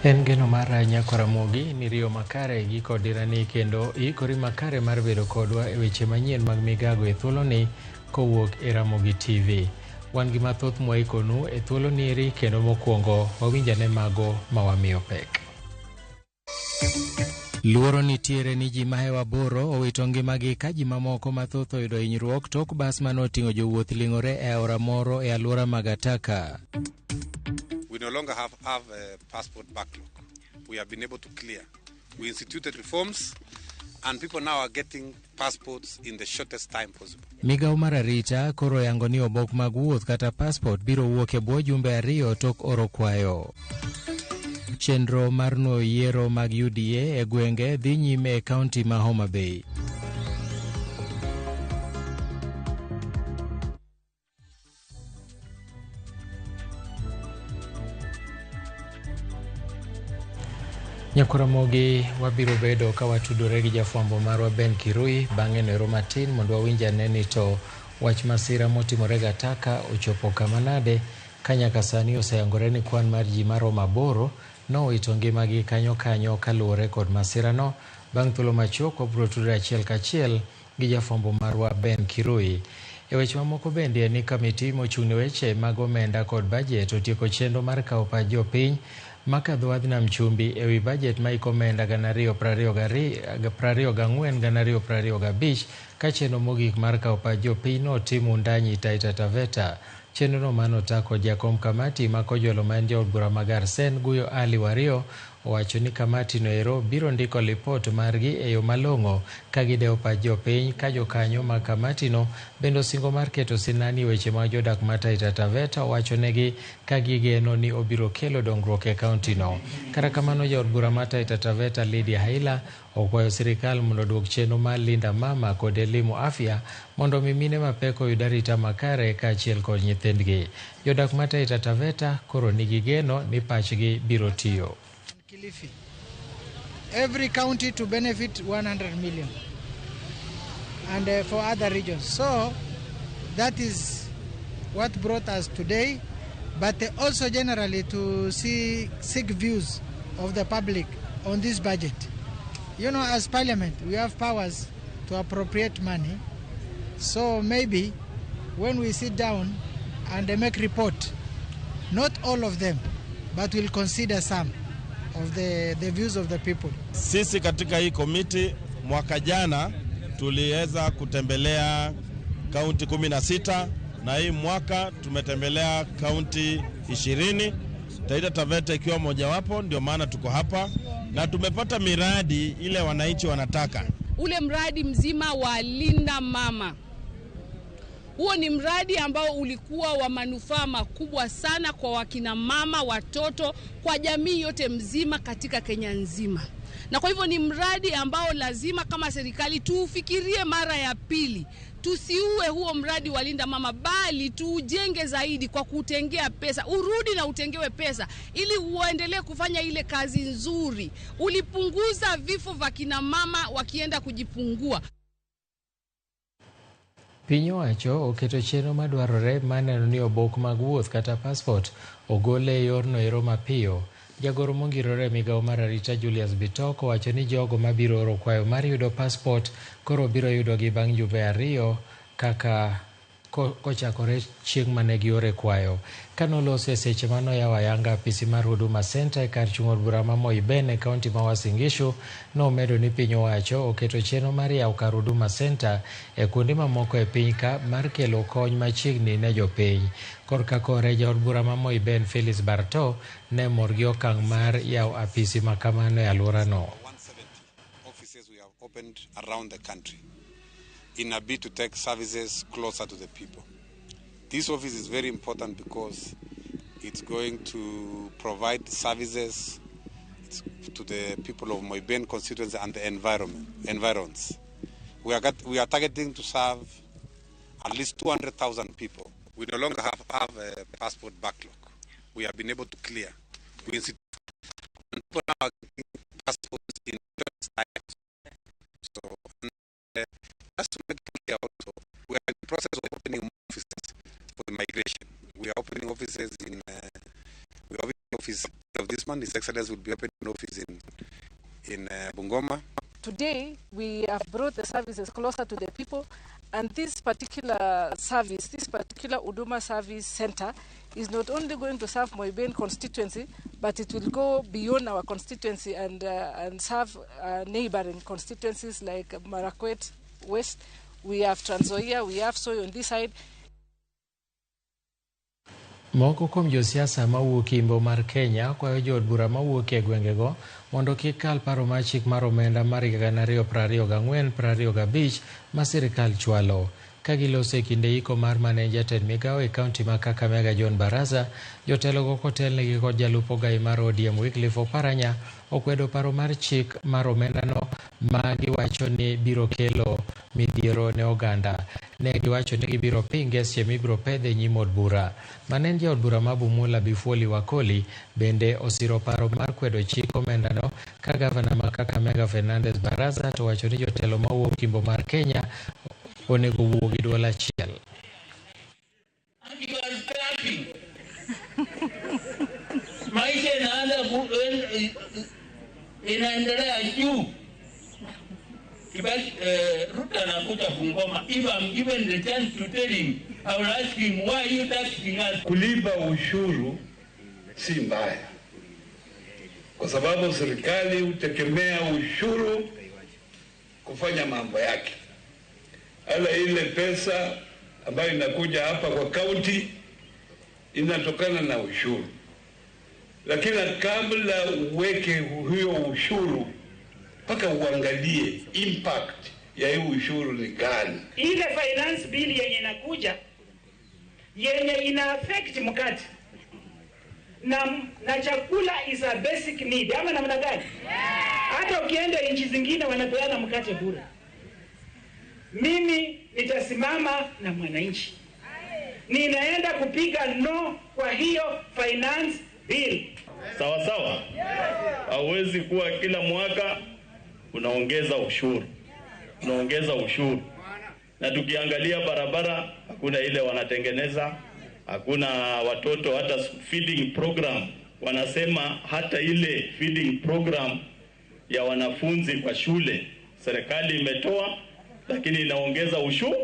En geno mar Nyako Ramogi ni riyo makare gi kod dirani kendo iikori makare mar bedo kodwa e weche manyien mag migago e thuoloni kowuok e Ramogi TV. Wan gi mathoth mwaikonu e thuoloni eri kendo mokwongo wawinj ane mago ma wamiyo pek. Luoro nitiere ni ji mahewo aboro owito ngimagi ka ji mamoko mathoth oyudo hinyruok tok bas mane oting'o jowuoth ling'ore e aora moro e alwora ma Gataka. We no longer have a passport backlog. We have been able to clear. We instituted reforms and people now are getting passports in the shortest time possible. Migawo mar arita koro oyango ni obok mag wuoth kata passport biro wuok e bwo jumbe ariyo tok oro kwayo. Chenro mar nuoyo yiero mag UDA e gwenge dhi nyime e kaunti ma Homa Bay. Nyakwaramogi wabiro bedo ka watudore gi jafwambo marwa Ben Kirui bang'e noero matin mondo wawinj ane ni to wach masira motimore Gataka ochopo kama nade ka nyaka sani oseyangore ni kwan mar ji maromo aboro nowito ngimagi kanyo kanyo kaluwore kod masirano. Bang' thuolo machuok wabiro tudore achiel kachiel gi jafwambo marwa Ben Kirui. E weche mamoko bende en ni kamiti mochung' ne weche mag omenda kod bajet otieko chenro mar kawo pach jopiny makadho wadh nam chumbi ewi bajet maiko omenda 2024 2025 ka chenro mogik mar kawo pach jopiny notim Wundanyi Taita Taveta. Chenrono manotaa kod jakom kamati ma Kojolo ma en jaod bura ma Garsen Guyo Ali Wario owacho ni kamati no ero biro ndiko lipot margi e yo malong'o ka gidewo pach jopiny ka jokanyo mag kamati no bende osingo mar keto sinani e weche mag jodak ma Taita Taveta owachonegi ka gigeno ni obiro kelo dongruok e kaunti no. Kata kamano jaod bura ma Taita Taveta Lydia Haila okwayo sirikal mondo oduok chenro mar Linda Mama kod Elimu Afya mondo mi mine mapek oyud arita makare kaachiel kod nyithindgi. Jodak ma Taita Taveta koro nigi geno ni pachgi biro tiyo. Kilifi. Every county to benefit 100 million and for other regions. So that is what brought us today, but also generally to seek views of the public on this budget. You know, as parliament, we have powers to appropriate money. So maybe when we sit down and make report, not all of them, but we'll consider some of the views of the people. Sisi katika hii komiti mwaka jana tuliweza kutembelea kaunti 16 na hii mwaka tumetembelea kaunti 20, Taita Taveta ikiwa mojawapo, ndio maana tuko hapa na tumepata miradi ile wananchi wanataka. Ule mradi mzima wa Linda Mama, huo ni mradi ambao ulikuwa wa manufaa makubwa sana kwa wakina mama, watoto, kwa jamii yote mzima katika Kenya nzima. Na kwa hivyo ni mradi ambao lazima kama serikali tuufikirie mara ya pili. Tusiue huo mradi wa Linda Mama, bali tuujenge zaidi kwa kutengea pesa. Urudi na utengewe pesa ili uendelee kufanya ile kazi nzuri. Ulipunguza vifo vya kina mama wakienda kujifungua. Piny owacho oketo chenro madwarore mar neno ni obok mag wuoth kata passport ogol e yorno ero mapiyo. Jagoro mongirore e migawo mar arita Julius Bitok owacho ni jogo mabiro oro kwayo mar yudo passport koro biro yudogi bang' jumbe ariyo kaka kochakore chieng' mane giore kwayo. Kanoloso e seche manoyawo ayanga apisi mar Huduma Center e kar chung' od bura ma Moiben e kaunti ma Uasin Gishu, nomedo ni piny owacho oketo chenro mar yawo kar Huduma Center e kuonde mamoko e piny ka mar kelo kony machiegni ne jopiny. Korka kore jaod bura ma Moiben Phyllis Barto ne mor gi okang' mar yawo apisi ma kamano e alworano. 170 offices we have opened around the country in a bid to take services closer to the people. This office is very important because it's going to provide services to the people of Moiben constituency and the environs. We are targeting to serve at least 200,000 people. We no longer have a passport backlog. We have been able to clear. We institute people now are getting passports in different types. So, just to make it clear also, we are in the process of opening offices for the migration. We are opening offices in we are opening office of this month. announcement. His Excellency will be opening an office in Bungoma. Today, we have brought the services closer to the people, and this particular service, this particular Huduma Service Center, is not only going to serve Moiben constituency, but it will go beyond our constituency and serve neighboring constituencies like Marakwet West. We have Trans Nzoia, we have Soy on this side. Moko kuom josiasa mawuok Imbo mar Kenya kwayo jood bura mawuok e gwengego mondo kik kal paro mar chik mar omenda mar higa 2024-2025 ma sirikal chwalo. Ka giloso e kinde iko mar mane jatend migao e kaunti ma Kakamega John Baraza, jotelogo kotelnegi kod jalup ogai mar ODM Wycliffe Oparanya okwedo paro mar chik mar omendano ma giwacho ni biro kelo midhiero ne oganda. Ne giwacho ni gibiro pinge seche mibiro pedhe e nyim od bura. Mane en jaod bura ma Bumula Bifwoli Wakoli bende osiro paro mar kwedo chik omendano ka gavana ma Kakamega Fernandes Baraza to wacho ni jotelo mawuok Imbo mar Kenya onego wuo gi duol achiel. And you are clapping. Maisha inaanza inaendelea juu. Kibaki, Ruto anakuja Bungoma. If I'm given the chance to tell him, I will ask him, why are you taxing us? Kulipa ushuru si mbaya, kwa sababu serikali hutegemea ushuru kufanya mambo yake. Ala ile pesa ambayo inakuja hapa kwa kaunti inatokana na ushuru, lakini kabla uweke huyo ushuru mpaka uangalie impact ya hiyo ushuru ni gani. Ile finance bill yenye inakuja yenye ina affect mkate na chakula is a basic need, ama namna gani? Hata ukienda nchi zingine wanapeana mkate bure. Mimi nitasimama na mwananchi, ninaenda kupiga no kwa hiyo finance bill. Sawa sawa, hauwezi kuwa kila mwaka unaongeza ushuru, unaongeza ushuru. Na tukiangalia barabara hakuna ile wanatengeneza, hakuna watoto hata feeding program. Wanasema hata ile feeding program ya wanafunzi kwa shule serikali imetoa, lakini inaongeza ushuru.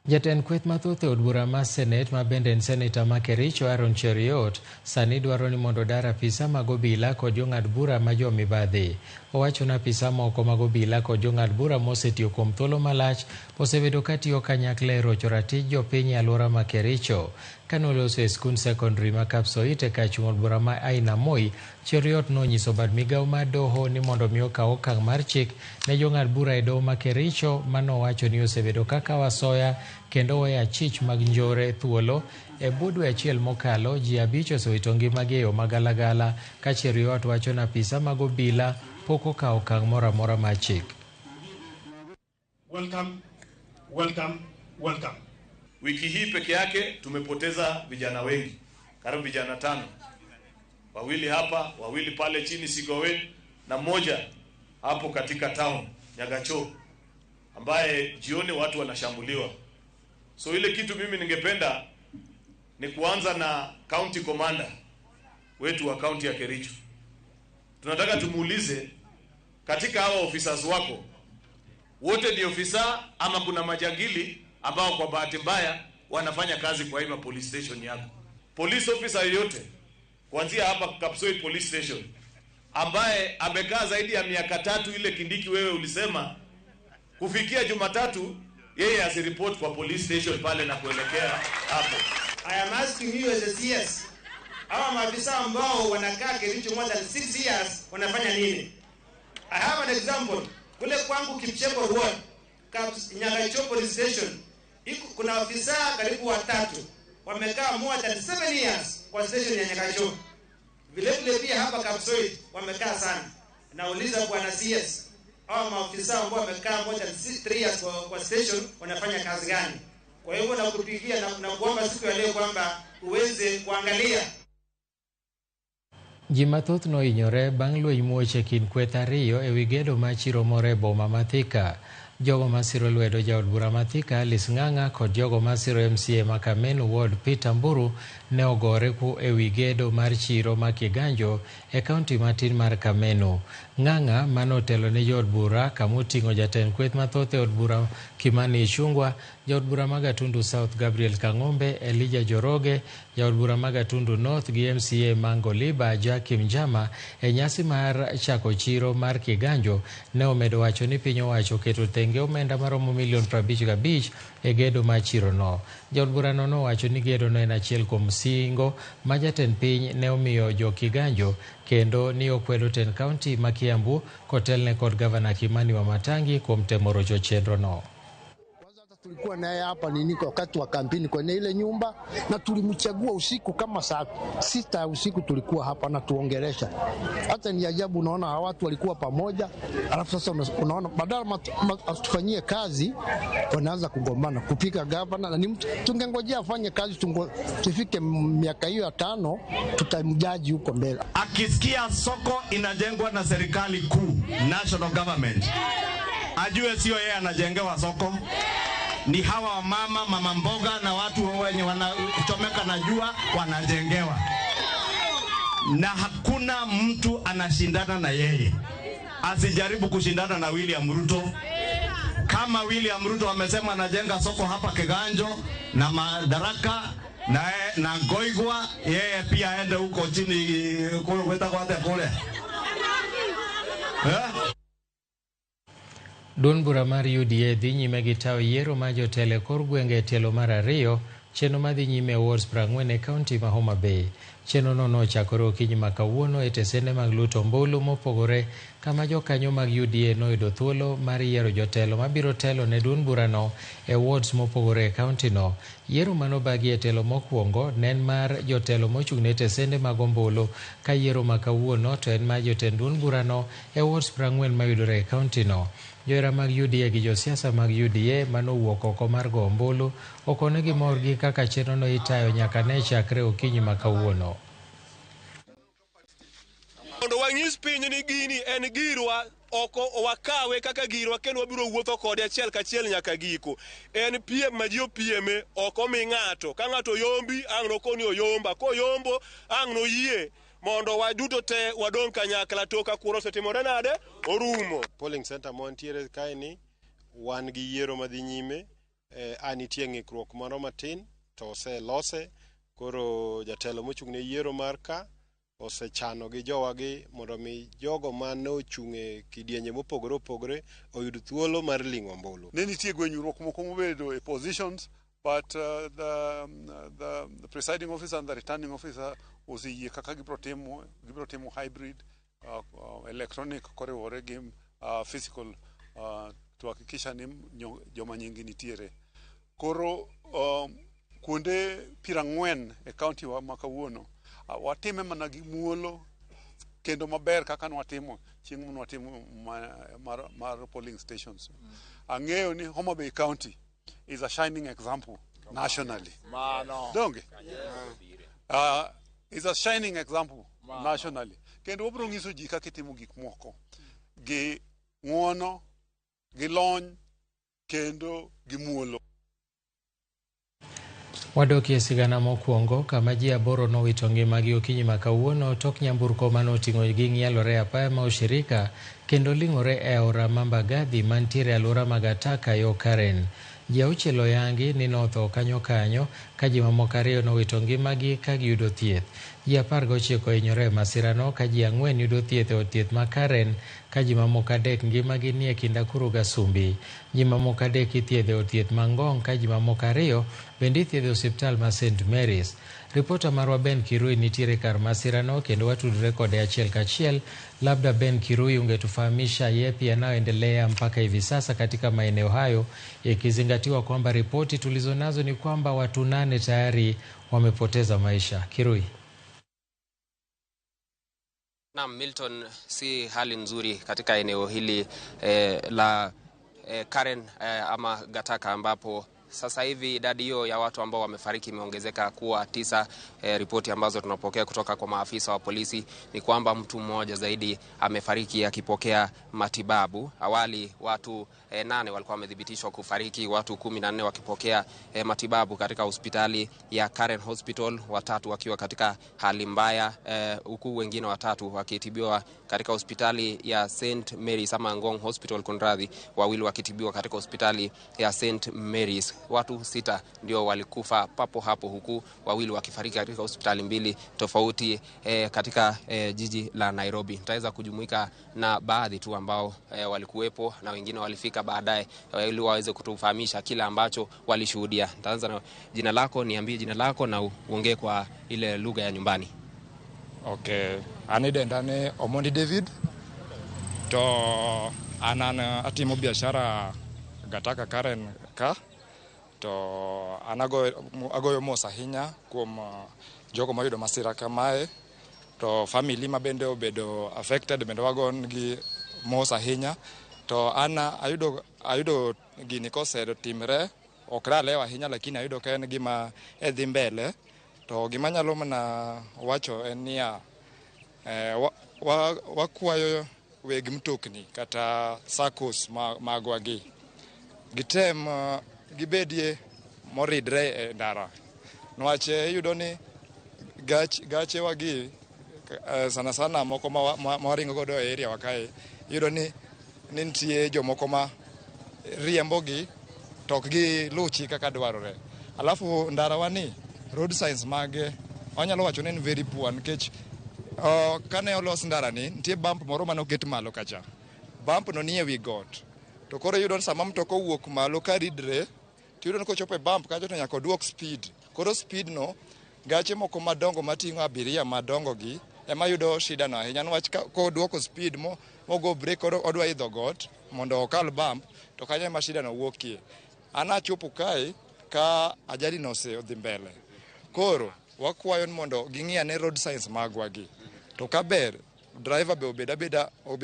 Jatend kweth mathoth e od bura ma Senet ma bende en seneta ma Kericho Aaron Cheruiyot sani dwaro ni mondo odar apisa mag obila kod jong'ad bura ma jomibadhi. Owacho ni apisa moko mag obila kod jong'ad bura mosetiyo kuom thuolo malach osebedo katiyo kanyakla e rocho ratich jopiny e alwora ma Kericho. Kanoloso e skund sekondari ma Kapsoit e kar chung' od bura ma Ainamoi, Cheruiyot nonyiso bad migao mar doho ni mondo mi okaw okang' mar chik ne jong'ad bura e doho ma Kericho manowacho ni osebedo kakawo asoya kendo weyo achich mag njore thuolo. E bwo dwe achiel mokalo, ji 5 osewito ngimagi e yo magalagala ka Cheruiyot wacho ni apisa mag obila pok okawo okang' moro amora mar chik. Welcome, welcome, welcome. Wiki hii peke yake tumepoteza vijana wengi, karibu vijana 5. 2 hapa, 2 pale chini Sigowen, na 1 hapo katika town Nyagacho, ambaye jioni watu wanashambuliwa. So ile kitu mimi ningependa ni kuanza na county commander wetu wa county ya Kericho. Tunataka tumuulize, katika hawa officers wako wote ni ofisa ama kuna majangili ambao kwa bahati mbaya wanafanya kazi kwa hiyo police station yako? Police officer yoyote kuanzia hapa Kapsoit police station ambaye amekaa zaidi ya miaka 3 ile Kindiki wewe ulisema kufikia Jumatatu yeye asireport kwa police station pale na kuelekea hapo. I am asking you as a CS, hawa maafisa ambao wanakaa Kericho more than 6 years wanafanya nini? I have an example. Kule kwangu Kipchebo Ward, Nyagacho police station, kuna afisa karibu 3 wamekaa more than 7 years kwa station ya Nyagacho. Vile vile pia hapa Kapsoit wamekaa sana. Nauliza bwana CS, hawa maafisa ambao wamekaa more than 3 years kwa station wanafanya kazi gani? Kwa hivyo nakupigia na kuomba siku ya leo kwamba uweze kuangalia. Ji mathoth nohinyore bang' lweny muoch e kind kweth ariyo ewi gedo mar chiro moro e boma ma Thika. Jogo masiro lwedo jaod bura ma Thika Alice Ng'ang'a kod jogo masiro MCA ma Kamenu Ward Peter Mburu ne ogore ewi gedo mar chiro ma Kiganjo e kaunti matin mar Kamenu. Ng'ang'a manotelo ne jood bura kamoting'o jatend kweth mathoth e od bura Kimani Ichung'wa, jaod bura ma Gatundu South Gabriel Kang'ombe, Elijah Joroge, jaod bura ma Gatundu North gi MCA ma Ngoliba Jackie Mjama e nyasi mar chako chiro mar Kiganjo ne omedo wacho ni piny owacho oketo tenge omenda maromo milion 55 e gedo mar chirono. Jaod burano nowacho ni gedono en achiel kuom singo ma jatend piny ne omiyo jo Kiganjo kendo ni okwedo tend kaunti ma Kiambu kotelne kod gavana Kimani Wamatangi kuom temo rocho chenrono. Tulikuwa naye hapa nini kwa wakati wa kampeni kwenye ile nyumba, na tulimchagua usiku kama saa 6 usiku tulikuwa hapa na tuongelesha. Hata ni ajabu, unaona hawa watu walikuwa pamoja, alafu sasa unaona badala tufanyie kazi wanaanza kugombana kupika gavana. Na ni tungengojea afanye kazi tufike miaka hiyo ya 5 tutamjaji huko mbele. Akisikia soko inajengwa na serikali kuu, national government, ajue sio yeye anajengewa soko. Ni hawa mama, mama mboga na watu wenye wanachomeka na jua wanajengewa. Na hakuna mtu anashindana na yeye. Asijaribu kushindana na William Ruto. Kama William Ruto amesema anajenga soko hapa Kiganjo na Madaraka na Goigwa, yeye pia aende huko chini kule. Duond bura mar UDA dhi nyime gi tayo yiero mar jotelo e kor gwenge e tielo mar 2, chenro madhi nyime e wards 40 e kaunti ma Homa Bay. Chenrono nochakore okinyi ma kawuono e tesende mag luto ombulu mopogore kama jokanyo mag UDA noyudo thuolo mar yiero jotelo mabiro telo ne duond burano e wards mopogore e kauntino. Yiero manobagi e telo mokwongo ne en mar jotelo mochung' ne tesende mag ombulu, ka yiero ma kawuono to en mar jotend duond burano e wards 40 mayudore e kauntino. Johera mag UDA gi josiasa mag UDA manowuok oko mar go ombulu okone gi morgi kaka chenrono itayo nyaka ne chakre okinyi ma kawuono. Mondo wanyis piny ni gini en girwa, oko wakawe kaka girwa kendo wabiro wuotho kode achiel kachiel nyaka giko. En piem ma ji opieme, ok omi ng'ato. Ka ng'ato yombi, ang' nokoni oyomba. Koyombo, ang' noyie mondo waduto te wadong' kanyakla to ka kura osetimore nade, orumo. Polling center mantiere kae ni wan gi yiero madhi nyime, nitie ng'ikruok moro matin to oselose. Koro jatelo mochung' ne yiero mar ka osechano gi jowagi mondo mi jogo mane ochung' e kidienje mopogore opogore oyud thuolo mar ling'o ombulu. Ne nitie gwenyruok moko mobedo e positions, but the presiding officer and the returning officer oseyie kaka gibiro timo hybrid electronic koriwore gi physical to hakikisha ni joma nyingi nitiere. Koro kuonde 40 e kaunti wa ma kawuono watime mana gi muolo kendo maber kaka nwatimo chieng' nwatimo mar polling stations. Ang'eyo ni Homa Bay County is a shining example nationally. Donge? Is a shining example nationally. Kendo wabiro nyiso ji kaka itimo gik moko gi ng'uono, gi lony kendo gi muolo. Wadokie sigana mokwongo kama ji 8 nowito ngimagi okinyi ma kawuono tok nyamburko manoting'o gi ng'ielore apaya ma ushirika kendo ling'ore e aora ma Mbagathi mantiere e alwora ma Gataka yo Karen. Ji 6 oyangi ni notho kanyo kanyo ka ji mamoko 2 nowito ngimagi ka giyudo thieth. Ji 19 ohinyore e masirano ka ji 4 yudo thieth e od thieth ma Karen ka ji mamoko 3 ngimagi ni e kind Akuru gi Asumbi. Ji mamoko 3 ithiedho e od thieth ma Ngong ka ji mamoko 2 bende ithiedho e osiptal ma St Mary's. Ripota marwa Ben Kirui nitiere kar masirano kendo watudore kode achiel kachiel. Labda Ben Kirui ungetufahamisha yepi yanayoendelea mpaka hivi sasa katika maeneo hayo, ikizingatiwa kwamba ripoti tulizonazo ni kwamba watu 8 tayari wamepoteza maisha. Kirui. Na Milton, si hali nzuri katika eneo hili la Karen ama Gataka ambapo Sasa hivi idadi hiyo ya watu ambao wamefariki imeongezeka kuwa 9. Ripoti ambazo tunapokea kutoka kwa maafisa wa polisi ni kwamba mtu mmoja zaidi amefariki akipokea matibabu. Awali watu 8 walikuwa wamethibitishwa kufariki, watu 14 wakipokea matibabu katika hospitali ya Karen Hospital, 3 wakiwa katika hali mbaya, huku wengine 3 wakitibiwa katika hospitali ya St Mary's ama Ngong Hospital kunradhi, 2 wakitibiwa katika hospitali ya St Mary's. Watu 6 ndio walikufa papo hapo, huku 2 wakifariki katika hospitali 2 tofauti katika jiji la Nairobi. Nitaweza kujumuika na baadhi tu ambao walikuwepo na wengine walifika baadaye ili waweze kutufahamisha kila ambacho walishuhudia. Nitaanza na jina lako, niambie jina lako na uongee kwa ile lugha ya nyumbani. Okay, ani dendane Omondi David to anan atimo biashara Gataka Karen ka to an agoyo mos ahinya kuom jogo moyudo masira kamae, to family ma bende obedo affected bende wagon gi mos ahinya. To an ayudo gini kosetimre ok ralew ahinya, lakini ayudo ka en gima dhi mbele. To gima anyalo mana wacho en niya, wakwayo weg mtokni kata SACCOs magwa gi gitem gibedie moridre e ndara, niwach iyudo ni gachewa gi sana sana moko ma waringo godo e area wa kae, iyudo ni nitie jomoko ma riembo gi to ok giluw chik kaka dwarore. Alafu ndarawa ni road signs mage wanyalo wacho ni en very poor, nikech kane olos ndara ni nitie bump moro mane oket malo kacha, bump no nie wi got, to koro iyudo ni sama mtoka owuok malo ka ridre to iyudo ni kochopo e bump kacha to nyaka oduok speed. Koro speed no gache moko madongo mating'o abiria madongo gi ema yudo shida no ahinya, niwach koduoko speed mogo brake koro odwa idho got mondo okal bump, to kanyo ema shida no wuokie. An achopo kae ka ajali no osedhi mbele, koro wakwayo ni mondo ging'i ane road signs magwa gi, to kaber driver be obed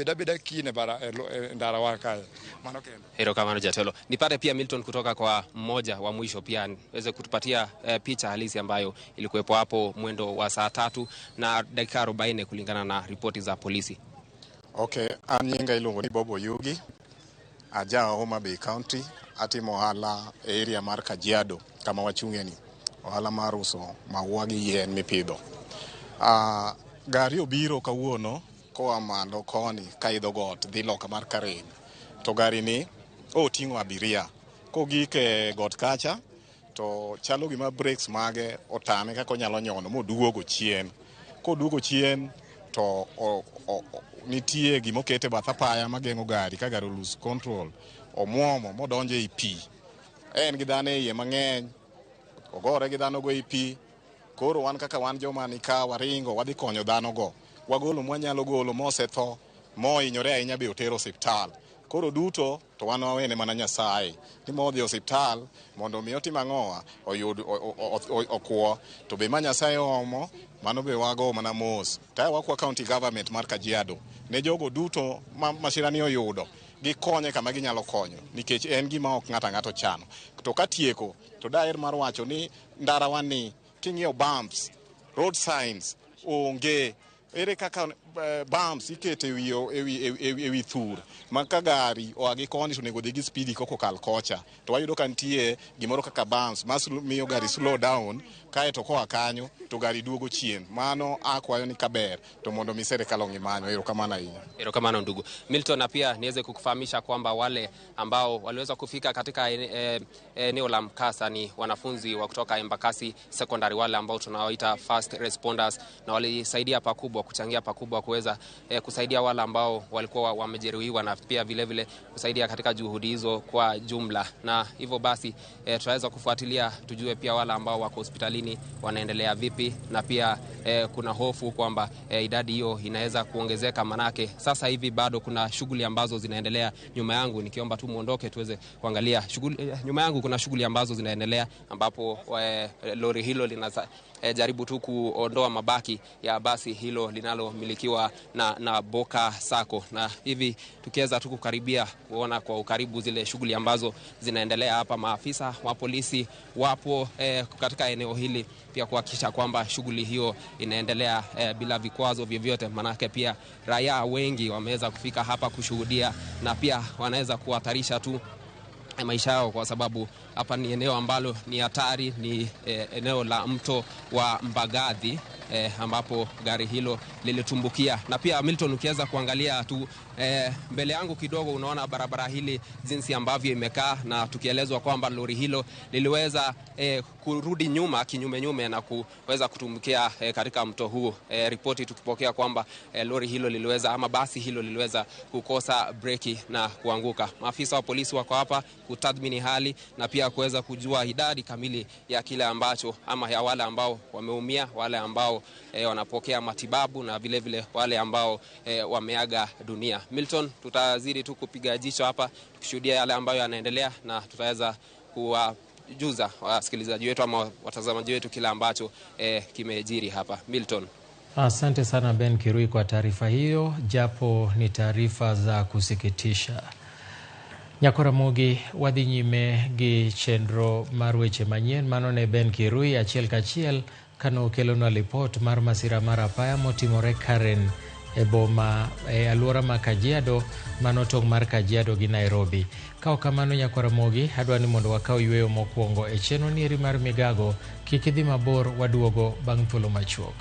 abeda kine bara e ndara wa kae. Mano kendo. Erokamano jatelo. Nipate pia Milton kutoka kwa mmoja wa mwisho pia aweze kutupatia picha halisi ambayo ilikuwepo hapo mwendo wa saa 3:40 kulingana na ripoti za polisi. Okay, an nyinga iluongo ni Bobo Yugi, aja Homa Bay County, atimo ohala e area mar Kajiado kama wachung'e ni, ohala mar uso maua gi yien mipidho. Gari obiro kawuono koa malo koni kaidho got dhi loka mar Karen, to gari ni oting'o abiria. Kogik e got kacha to chalo gima brakes mage otame kaka onyalo nyono moduogo chien. Koduogo chien to nitie gimokete bath apaya mageng'o gari ka gari lose control, omuomo modonjo ei pi. En gi dhano e iye mang'eny, ogore gi dhano go ei pi. Koro wan kaka wan joma ni ka waringo wadhi konyo dhano go, wagolo mwanyalo golo, mosetho mohinyore ahinya be otero osiptal. Koro duto to wan wawene mana Nyasaye ni modhi osiptal mondo mi otim ang'owa oyud okwo, to be ma Nyasaye oomo mano be wago mana mos. Ta wakwa county government mar Kajiado ne jogo duto ma masira ni oyudo gikonye kama ginyalo konyo, nikech en gima ok ng'ato ang'ato chano. To katieko to daher mar wacho ni ndarawa ni king'iyo bumps, road signs onge. Ere kaka bumps ikete ewi thur ma ka gari oa gi koni to onego dhi gi speed kok okal kocha, to wayudo ka nitie gimoro kaka bumps ma miyo gari slow down, kaeto koa kanyo to gari duogo chien. Mano akwayo ni kaber to mondo mi serikal ong'i manyo. Erokamano ahinya. Erokamano ndugu Milton, na pia niweze kukufahamisha kwamba wale ambao waliweza kufika katika eneo la mkasa ni wanafunzi wa kutoka Embakasi Secondary, wale ambao tunawaita first responders, na walisaidia pakubwa, kuchangia pakubwa kuweza kusaidia wale ambao walikuwa wamejeruhiwa na pia vile vile kusaidia katika juhudi hizo kwa jumla. Na hivyo basi tutaweza kufuatilia tujue pia wale ambao wako hospitalini wanaendelea vipi, na pia kuna hofu kwamba idadi hiyo inaweza kuongezeka, manake sasa hivi bado kuna shughuli ambazo zinaendelea nyuma yangu. Nikiomba tu muondoke tuweze kuangalia shughuli nyuma yangu. Kuna shughuli ambazo zinaendelea ambapo lori hilo jaribu tu kuondoa mabaki ya basi hilo linalomilikiwa na Boka Sacco. Na hivi tukiweza tu kukaribia kuona kwa ukaribu zile shughuli ambazo zinaendelea hapa, maafisa wa polisi wapo katika eneo hili pia kuhakikisha kwamba shughuli hiyo inaendelea bila vikwazo vyovyote, manake pia raia wengi wameweza kufika hapa kushuhudia na pia wanaweza kuhatarisha tu maisha yao, kwa sababu hapa ni eneo ambalo ni hatari, ni eneo la mto wa Mbagathi ambapo gari hilo lilitumbukia. Na pia Milton, ukiweza kuangalia tu mbele yangu kidogo, unaona barabara hili jinsi ambavyo imekaa, na tukielezwa kwamba lori hilo liliweza kurudi nyuma kinyume nyume na kuweza kutumbukia katika mto huu. Ripoti tukipokea kwamba lori hilo liliweza ama basi hilo liliweza kukosa breki na kuanguka. Maafisa wa polisi wako hapa kutathmini hali na pia kuweza kujua idadi kamili ya kile ambacho ama ya wale ambao wameumia, wale ambao wanapokea matibabu na vile vile wale ambao wameaga dunia. Milton, tutazidi tu kupiga jicho hapa tukishuhudia yale ambayo yanaendelea, na tutaweza kuwajuza wasikilizaji wetu ama watazamaji wetu kile ambacho kimejiri hapa. Milton. Asante sana Ben Kirui kwa taarifa hiyo, japo ni taarifa za kusikitisha. Nyakoramogi wadhi nyime gi chenro mar weche manyien. Mano ne Ben Kirui achiel kachiel kano okelonwa lipot mar masira mar apaya motimore Karen e boma e alwora ma Kajiado, mano tong' mar Kajiado gi Nairobi. Ka ok kamano Nyakoramogi, adwa ni mondo wakaw yweyo mokwongo e chenro nieri mar migago. Kik idhi mabor, waduogo bang' thuolo machuok.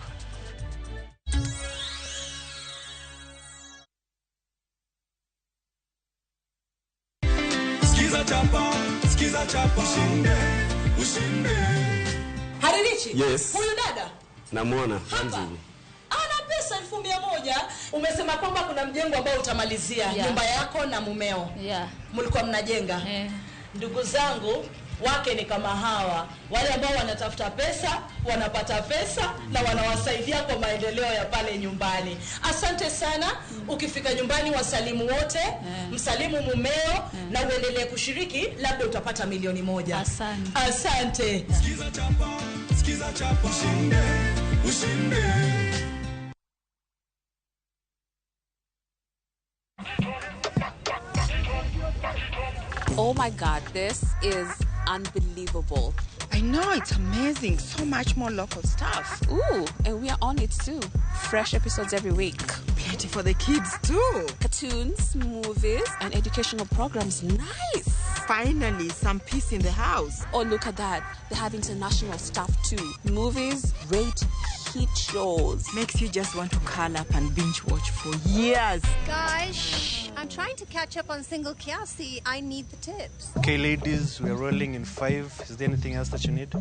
Skiza chapa, skiza chapa, ushinde, ushinde. Haririchi? Yes. Huyu dada? Namuona. Ana pesa 100,000. Umesema kwamba kuna mjengo ambao utamalizia, nyumba yako na mumeo. Mlikuwa mnajenga. Ndugu zangu, wake ni kama hawa, wale ambao wanatafuta pesa, wanapata pesa na wanawasaidia kwa maendeleo ya pale nyumbani. Asante sana. Ukifika nyumbani wasalimu wote, msalimu mumeo na uendelee kushiriki, labda utapata 1,000,000. Asante. Asante. Skiza chapa, skiza chapa, ushinde, ushinde. Oh my God, this is unbelievable. I know, it's amazing. So much more local stuff. Ooh, and we are on it too. Fresh episodes every week. Plenty for the kids too. Cartoons, movies, and educational programs. Nice. Finally, some peace in the house. Oh, look at that. They have international stuff too. Movies, great hit shows. Makes you just want to curl up and binge watch for years. Guys, shh. I'm trying to catch up on Single Kiasi. I need the tips. Okay, ladies, we're rolling in 5. Is there anything else that you need?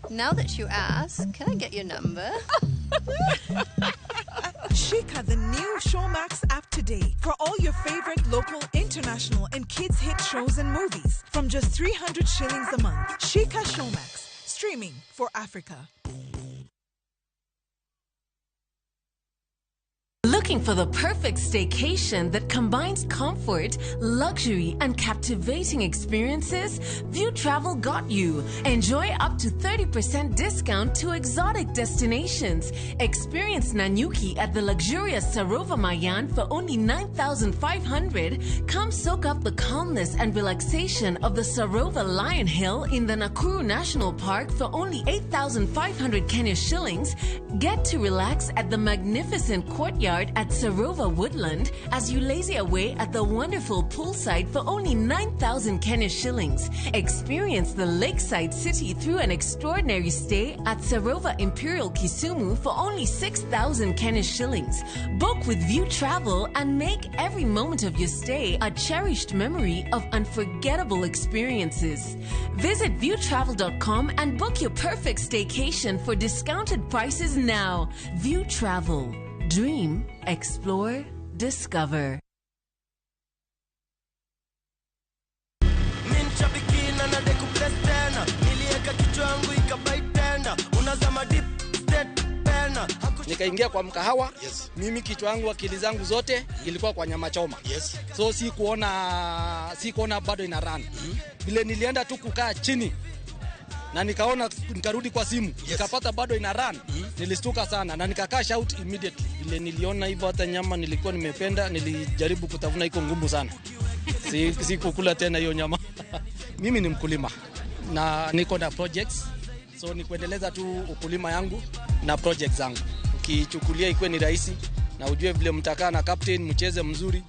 Now that you ask, can I get your number? Shika the new Showmax app today for all your favorite local, international, and kids hit shows and movies from just 300 shillings a month. Shika Showmax, streaming for Africa. Looking for the perfect staycation that combines comfort, luxury, and captivating experiences? View Travel got you. Enjoy up to 30% discount to exotic destinations. Experience Nanyuki at the luxurious Sarova Mayan for only 9,500. Come soak up the calmness and relaxation of the Sarova Lion Hill in the Nakuru National Park for only 8,500 Kenya shillings. Get to relax at the magnificent courtyard at Sarova Woodland as you lazy away at the wonderful poolside for only 9,000 Kenya shillings. Experience the lakeside city through an extraordinary stay at Sarova Imperial Kisumu for only 6,000 Kenya shillings. Book with View Travel and make every moment of your stay a cherished memory of unforgettable experiences. Visit viewtravel.com and book your perfect staycation for discounted prices now. View Travel. Dream, explore, discover. Nikaingia kwa mkahawa. Yes. Mimi kichwa yangu, akili zangu zote ilikuwa kwa nyama choma. Yes. So si kuona bado ina run. Vile nilienda tu kukaa chini, Na nikaona, nikarudi kwa simu, nikapata bado ina run. Nilistuka sana na nika cash out immediately. Vile niliona hivyo, hata nyama nilikuwa nimependa, nilijaribu kutafuna, iko ngumu sana. Si kukula tena hiyo nyama. Mimi ni mkulima na niko na projects, so ni kuendeleza tu ukulima yangu na projects zangu. Ukichukulia ikuwe ni rahisi na ujue vile mtakaa na captain mcheze mzuri,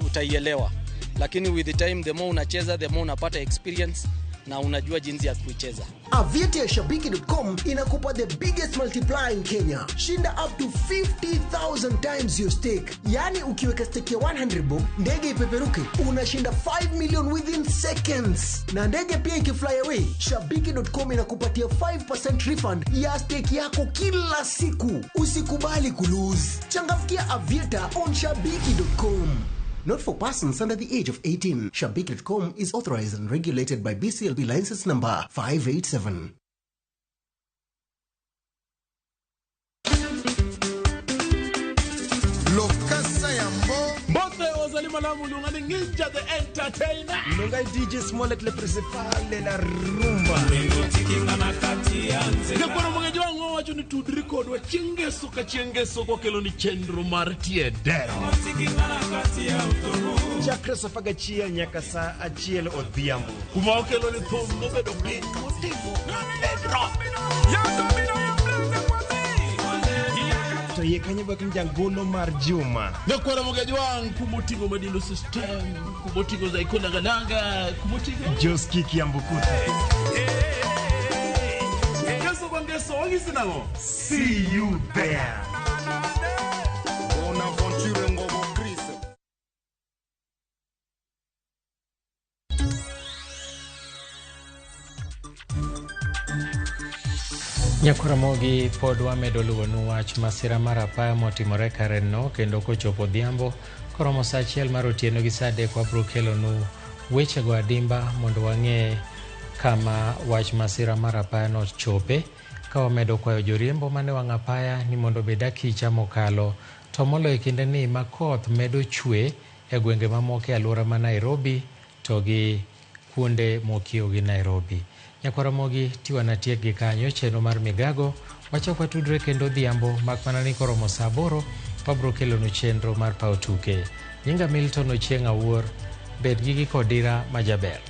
utaielewa. Lakini with the time, the more unacheza, the more unapata experience na unajua jinsi ya kuicheza. Aviator Shabiki.com inakupa the biggest multiplier in Kenya. Shinda up to 50,000 times your stake. Yani ukiweka stake ya 100 bob, ndege ipeperuke, unashinda 5 million within seconds. Na ndege pia ikifly away, Shabiki.com inakupatia 5% refund ya stake yako kila siku. Usikubali kulose. Changamkia Aviator on Shabiki.com. Not for persons under the age of 18. Shabiki.com is authorized and regulated by BCLB license number 587. Lokasa yambo. Mbote ozali malamu lungani Ninja the Entertainer. Lungai DJ Smollett le principal la rumba. Nyakwaro mwengeji wangu wacho ni tudri kodwa chiengeso ka chiengeso kokelo ni chenro mar tie dero. Chakre saa 11 nyaka saa 1 odhiambo. Kuma okelo ni thum mobedo piny motimo pedro. To yie kanyo bak njangolo mar Juma. Nyakwaro mwengeji wangu kumotingo Madilu System, kumotingo Zaiko Nangananga, kumotingo Joski Kiambukuta. See you there. Bonaventure Ngobo Chris. Nyakwaramogi pod wamedo luwonu wach masira mar apaya motimore Karen no kendo kochopo odhiambo koromo saa 1 mar otieno gi saa 3 wabiro kelonu wechego adimba mondo wang'e kama wach masira mar apaya no chope. Ka wamedo kwayo joriembo mane wang' apaya ni mondo obed akicha mokalo to moloyo e kinde ni ma koth medo chwe e gwenge mamoko e alwora ma Nairobi to gi kuonde mokiewo gi Nairobi. Nyakwaramogi tiwa tiek gi kanyo chenro mar migago wachak watudre kendo odhiambo mak mana ni koromo saa 8 wabiro kelonu chenro mar paw tuke. Nyinga Milton Ochieng' Awuor, bed gi kodira majaber.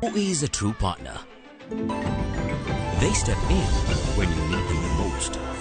Who is a true partner? They step in when you need them the most.